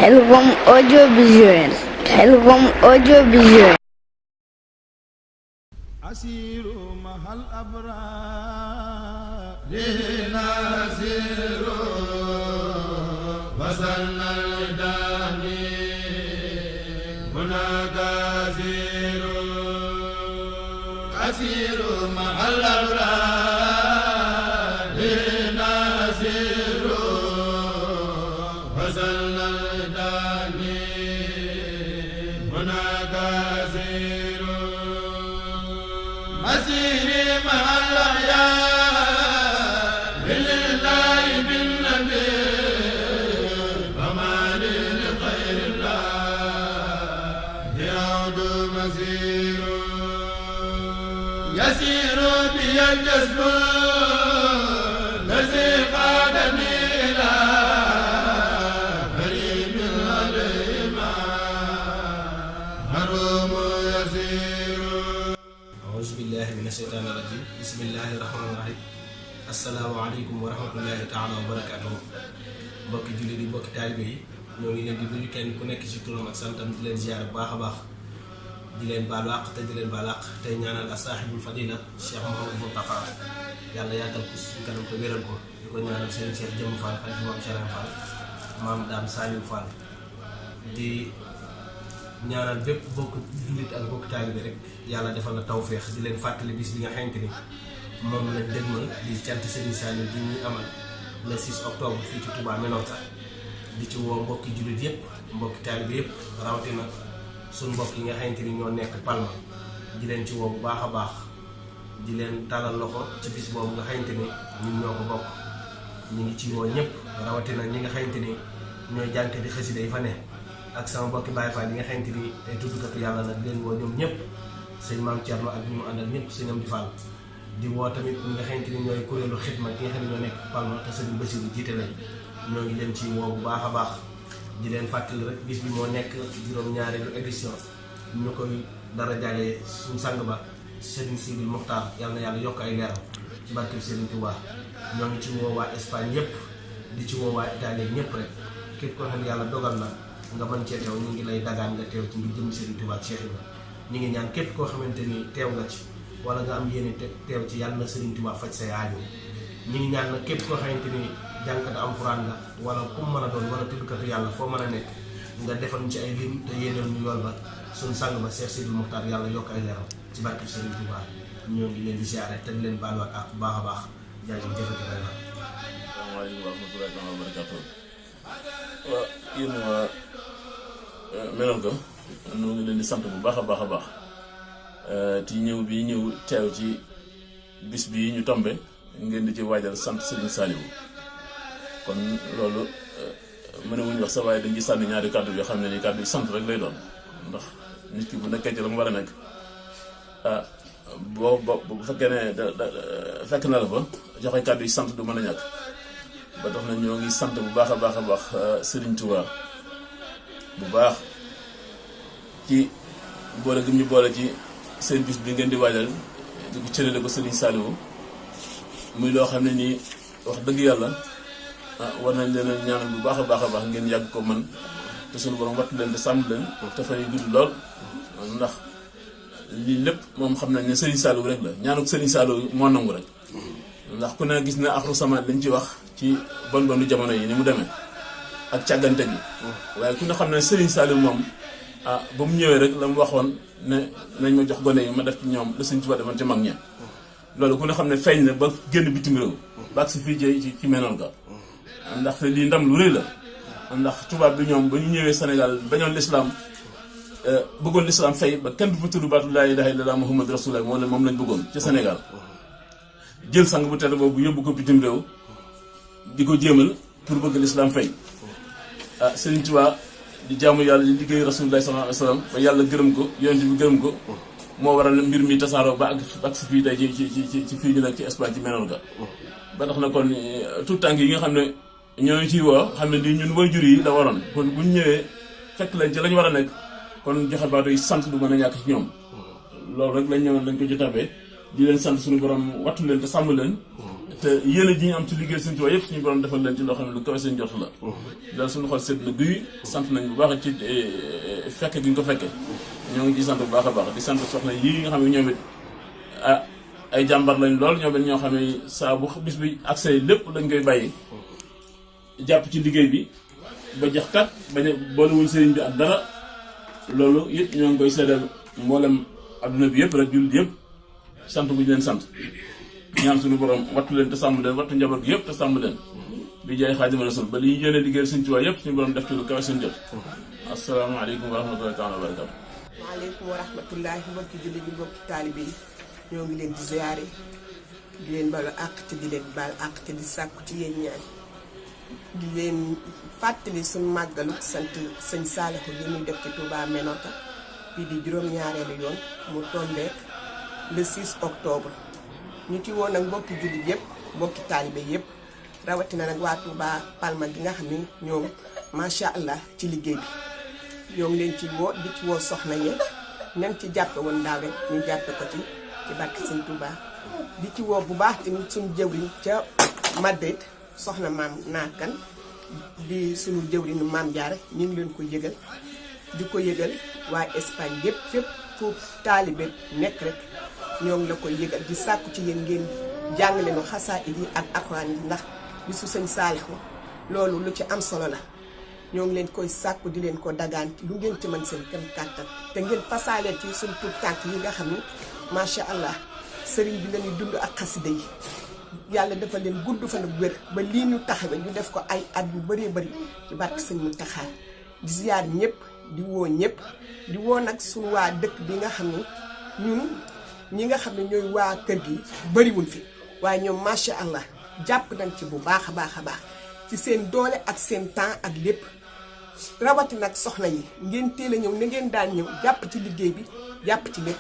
Khelcom audiovisuel. Khelcom audiovisuel. asiru mahal abrar linasiru wasalal dani munagaziru asiru mahal abrar linasiru wasalal dani munagaziru مسيري مع الأحياء لله بالنبي وما لخير الله يعود مسير يسير بي الجسم الذي قادني إلى كريم عليما هروم يسير أعوذ بالله من الشيطان الرجيم بسم الله الرحمن الرحيم asalaamaaleykum wa rahmatullahi taala wa barakaatuhu mbokki jullit yi mbokki taalibe yi ñoo ngi leen di nuyu kenn ku nekk ci turam ak santam di leen ziar bu baax a baax di leen baalu àq te di leen baal àq tey ñaanal as-saahibul fadila Cheikh Mouhamadou Mountakha yàlla yaatal ko suñu kanam te wéral ko di ko ñaanal seen Cheikh Jëmm Fall xalifa maam Cheikh Fall maam Daam Saliou Fall di ñaanal bépp bokk jullit ak bokk taalibe rek yàlla defal na tawféex di leen fàttali bis bi nga xamante ni moom lañ dégmal di cant Serigne Saliou di ñuy amal le 6 octobre fii ci Touba Menorka di ci woo mbokki jullit yëpp mbokki taalibe yëpp rawatina suñ mbokk yi nga xamante ni ñoo nekk Palma di leen ci woo bu baax a baax di leen talal loxo ci bis boobu nga xamante ni ñun ñoo ko bokk ñu ngi ci woo ñëpp rawatina ñi nga xamante ni ñooy jànk di xasida yi fa ne ak sama mbokki Baye Fall yi nga xamante ni ay tuddkatu yàlla nag leen woo ñoom ñëpp sëñ Maam Thierno ak ñu mu àndal ñëpp sëñ Amdi Fall di woo tamit ñi nga xamante ni ñooy kuréelu xidma ki nga xam ne ñoo nekk Palma te sëñ Bassirou jiite lañ ñoo ngi leen ci woo bu baax a baax di leen fàttali rek bis bi moo nekk juróom-ñaareelu édition ñu koy dara jaalee suñu sang ba Serigne Sibil Mokhtar yàlla na yàlla yokk ay leeram ci barkeb Serigne Touba ñoo ngi ci woo waa Espagne yëpp di ci woo waa Italie ñëpp rek képp koo xam ne yàlla dogal na nga mën cee teew ñu ngi lay dagaan nga teew ci ngir jëm Serigne Touba ak Cheikh Ibrahima ñu ngi ñaan képp koo xamante ni teew nga ci wala nga am yéene teew ci yàlla na Serigne Touba faj say aajo ñu ngi ñaan nag képp koo xamante ni jànkatu alxuraan nga wala ku mën a doon wala tuddkatu yàlla foo mën a nekk nga defal ñu ci ay lim te yéeneel ñu yool ba suñu sang ba Cheikh Sidil Mokhtar yàlla yokk ay leeram ci barke Serigne Touba ñoo ngi leen di ziare te di leen baaluwaat ak bu baax a baax jaajëf jëfati bay na. Asalaamaaleykum wa rahmatullaahi wa barakaatuh. waaw yéen waa Menorka ñoo ngi leen di sant bu baax a baax a baax ci ñëw bi ñëw teew ci bis bi ñu tombe ngeen di ci waajal sant Serigne Saliou kon loolu mënewuñu wax sa waaye dañ ci sànni ñaari kàddu yoo xam ne ni kàddu yi sant rek lay doon ndax nit ki bu nekkee ci la mu war a nekk bu fekkee ne fekk na la ba joxe kàddu yi sant du mën a ñàkk ba tax na ñoo ngi sant bu baax a baax a baax Serigne Touba bu baax ci boole gi ñu boole ci seen bis bi ngeen di waajal di ko cërale ko Serigne Saliou muy loo xam ne nii wax dëgg yàlla war nañ leen a ñaanal bu baax a baax a baax ngeen yàgg ko man te suñu borom wattu leen te sàmm leen te fay gudd lool ndax lii lépp moom xam nañ ne Serigne Saliou rek la ñaanu Serigne Saliou moo nangu rek ndax ku ne gis na axru sama lañ ci wax ci bon bonu jamono yi ni mu demee ak càggante gi waaye ku ne xam ne Serigne Saliou moom ba mu ñëwee rek la mu waxoon ne nañ ma jox gone yi ma def ci ñoom la Serigne Touba defoon ci mag ña loolu ku ne xam ne feeñ na ba génn bitim réew ba ak si fii ci Menorka ndax lii ndam lu rëy la ndax tubaab bi ñoom ba ñu ñëwee Sénégal bañoon l'islam bëggoon l'islam fay ba kenn du fa tudd baatu laa ilaaha illallaah Muhammad rasulullah moom lañ bëggoon ci Sénégal jël sang bu tedd boobu yóbbu ko bitim réew di ko jéemal pour bëgg l'islam fay Serigne Touba di jaamu yàlla di liggéey rasulullah sallallahu alayhi wa sallam ba yàlla gërëm ko yonent bi gërëm ko moo waral mbir mi tasaaroo ba ak si fii tey ci fii ñu nekk ci Espagne ci Menorka ba tax na kon tout tànk yi nga xam ne ñoo ciy woo xam ne di ñun waajur yi la waroon kon bu ñu ñëwee fekk leen ci la ñu war a nekk kon joxe baatu yi sant du mën a ñàkk ci ñoom loolu rek lañ ñëwoon lañ ko ci tabee di leen sant suñu borom wattu leen te sàmm leen te yéen ji ñu am ci liggéey Sëriñ Tuubaa yëpp suñu borom defal leen ci loo xam ne lu kawe seen jot la daal suñu xol sedd na guy sant nañ bu baax ci fekke gi ñu ko fekke ñoo ngi ci sant bu baax a baax di sant soxna yi nga xam ne ñoom it ay jàmbar lañ lool ñoom it ñoo xam ne saa bu bis bi accès lépp dañ koy bàyyi jàpp ci liggéey bi ba jax kat bañ a boolewul sëriñ bi ak dara loolu it ñoo ngi koy seddal mboolem adduna bi yëpp rek jullit yëpp sant bu ñu leen sant ñaan suñu borom wattu leen te sàmm leen wattu njaboot gi yëpp te sàmm leen bi jaay Xaadimu Rasuul ba li ñu yéene liggéey Sëriñ Tuubaa yëpp suñu borom def ci lu kawe seen jëf asalaamaaleykum wa rahmatullahi taala wa barakatu waaleykum wa rahmatullahi mbokki jullit yi mbokki taalibe yi ñoo ngi leen di ziyaare di leen balu àq te di leen baal àq te di sàkku ci yéen ñaan di leen fàttali suñu màggalu sant sëñ Saalihu yi ñuy def ci Touba Ménorka bii di juróom-ñaareelu yoon mu tombeek le 6 octobre ñu ci woon nag mbokki jullit yëpp mbokki taalibe yëpp rawatina nag waa Touba Palma gi nga xam ne ñoom macha allah ci liggéey bi ñoo ngi leen ci woo di ci woo soxna yi nañ ci jàppe woon daaw rek ñu jàppe ko ci barke Sëñ Touba di ci woo bu baax tamit suñu jëwriñ ca Madrid soxna maam naakan di suñu jëwriñu maam Jaara ñu ngi leen ko yëgal di ko yëgal waa Espagne yëpp fépp fu taalibe nekk rek ñoo ngi la koy yëgal di sàkku ci yéen ngeen jàngale nu xasaayid yi ak alxuraan yi ndax bisu sëñ Saalihu loolu lu ci am solo la ñoo ngi leen koy sàkku di leen ko dagaan lu ngeen ci mën seen kem kàttan te ngeen fasaaleen ci suñu tuut tànk yi nga xam ni macha allah sëriñ bi lañuy dund ak xasida yi yàlla dafa leen gudd fan ak wér ba lii ñu taxawe ñu def ko ay at yu bëree bëri ci barke sëñ Muntaxa di ziyaar ñëpp di woo ñëpp di woo nag suñu waa dëkk bi nga xam ni ñun ñi nga xam ne ñooy waa kër gi bëriwul fi waaye ñoom macha allah jàpp nañ ci bu baax a baax a baax ci seen doole ak seen temps ak lépp rawati nag soxna yi ngeen teel a ñëw na ngeen daan ñëw jàpp ci liggéey bi jàpp ci lépp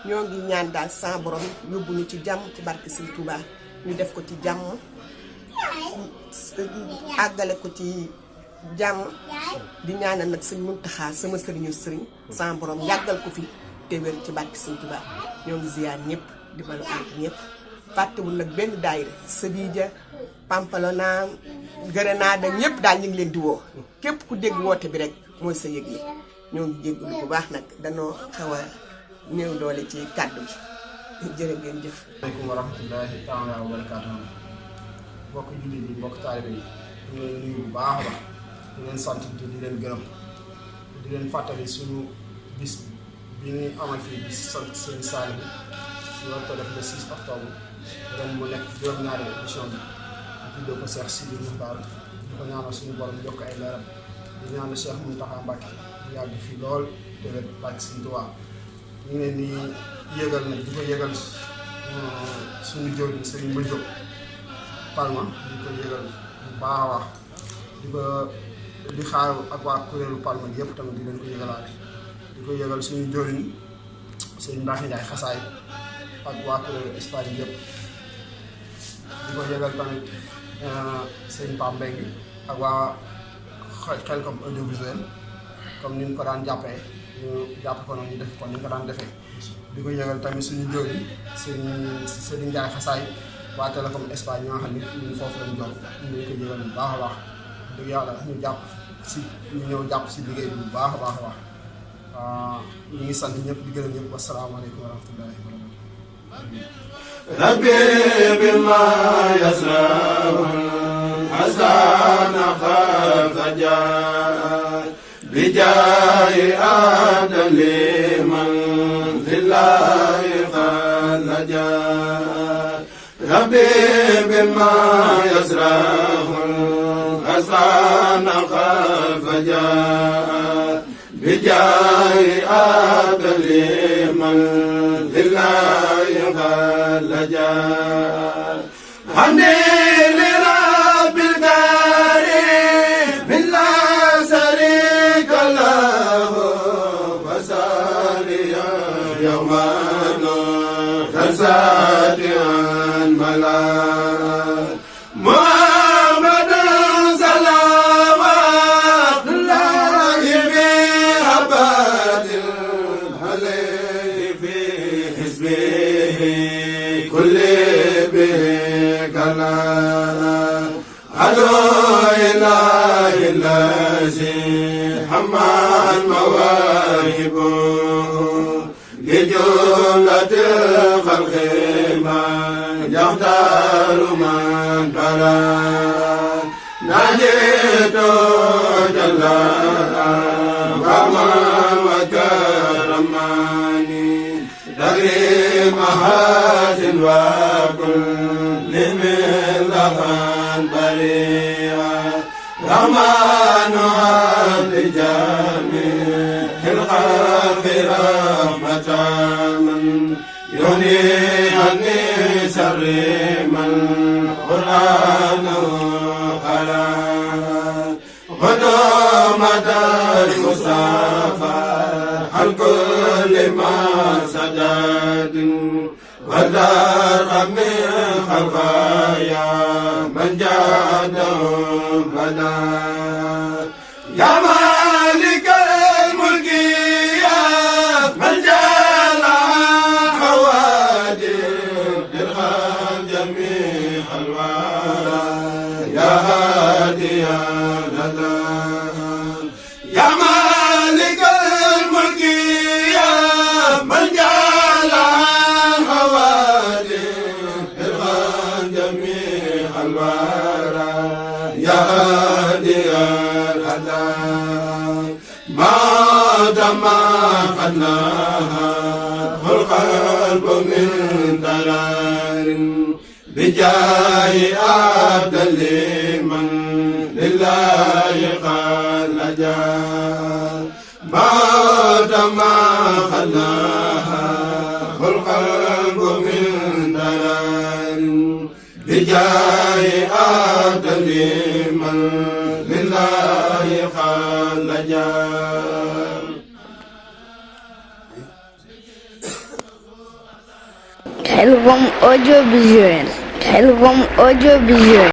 ñoo ngi ñaan daal sa borom yóbbu ñu ci jàmm ci barke Sëñ Touba ñu def ko ci jàmm àggale ko ci jàmm di ñaanal nag Sëñ Muntaxa sama sëriñu sëriñ sa borom yàggal ko fi te wér ci barke Sëñ Touba ñoo ngi ziyaar ñëpp di balu ànd ñëpp fàttewul nag benn daayira Sevilla Pamplona Granada ñëpp daal ñu ngi leen di woo képp ku dégg woote bi rek mooy sa yëg yi ñoo ngi jégalu bu baax nag danoo xaw a néew doole ci kàddu gi jërë ngeen jëf. asalaamaaleykum wa rahmatullahi taala wa barakaatuh mbokk jullit yi mbokk taalibe yi ñu ngi leen nuyu bu baax a baax di leen sant di leen gërëm di leen fàttali suñu bis bi ñuy amal fii bis sant Sëñ Saalihu ñu war ko def le 6 octobre ren mu nekk juróom-ñaari édition bi ñu tuddee ko Cheikh Sidi Muxtaar di ko ñaanal suñu borom yokk ay leeram di ñaanal Cheikh Mountakha Mbacké mu yàgg fii lool te wér barke Sëñ Tuubaa ñu ngi leen di yëgal nag di ko yëgal suñu jëwriñ Sëriñ Ma Jóob Palma di ko yëgal bu baax a wax di xaar ak waa kuréelu Palma gi yëpp tamit di leen ko yëgalaale di ko yëgal suñu jëwriñ Sëriñ Mbacke Ndiaye xasaay ak waa kuréelu Espagne yëpp di ko yëgal tamit Sëriñ Pam Mbengue ak waa Xelcom audiovisuel comme ni ñu ko daan jàppee ñu jàpp ko noonu ñu def ko ni ñu ko daan defee di ko yëgal tamit suñu jëwriñ Sëriñ Ndiaye xasaay waa Télécom Espagne ñoo xam ne ñun foofu lañ jox ñu ngi ko yëgal bu baax a baax dëgg yàlla ñu ñëw jàpp si liggéey bi bu baax a baax a baax ñu ngi sant ñëpp di gërëm ñëpp wasalaamaaleykum wa rahmatullahi wa barakatuh rabbi bima yasraun hasana fajar bijaayi adali man lillahi khalajar rabbi bima yasraun hasana fajar bijaayi adali man lillahi khalajar hamdi li rabbil karim bila sharika lahu fasaliya yawman tasadian malak في حزبه أدعو إله الذي حمل مواهبه لجملة الخلق من يختار من برا نجيت جل ومن وكرمني تكريم حسن وكل من لفن بريئا رحمن عبد جميع الخلق رحمة من يغني عني شر من قرآن قرأ قدومة المصطفى عن كل ما سجد ودار من خلقايا من جادهم بدا يا مالك الملك يا من جل حوادث ارحم جميع الورى يا هادي يا ندى يا مالك الملك يا من جل حوادث ارحم جميع الورى يا هادي يا ندى ما دام خدناها القلب من درار بجاه عبد لمن لله قد لجا ما دام خدناها القلب من درار بجاه عبد لمن لله قد لجا Khelcom audiovisuel. Khelcom audiovisuel.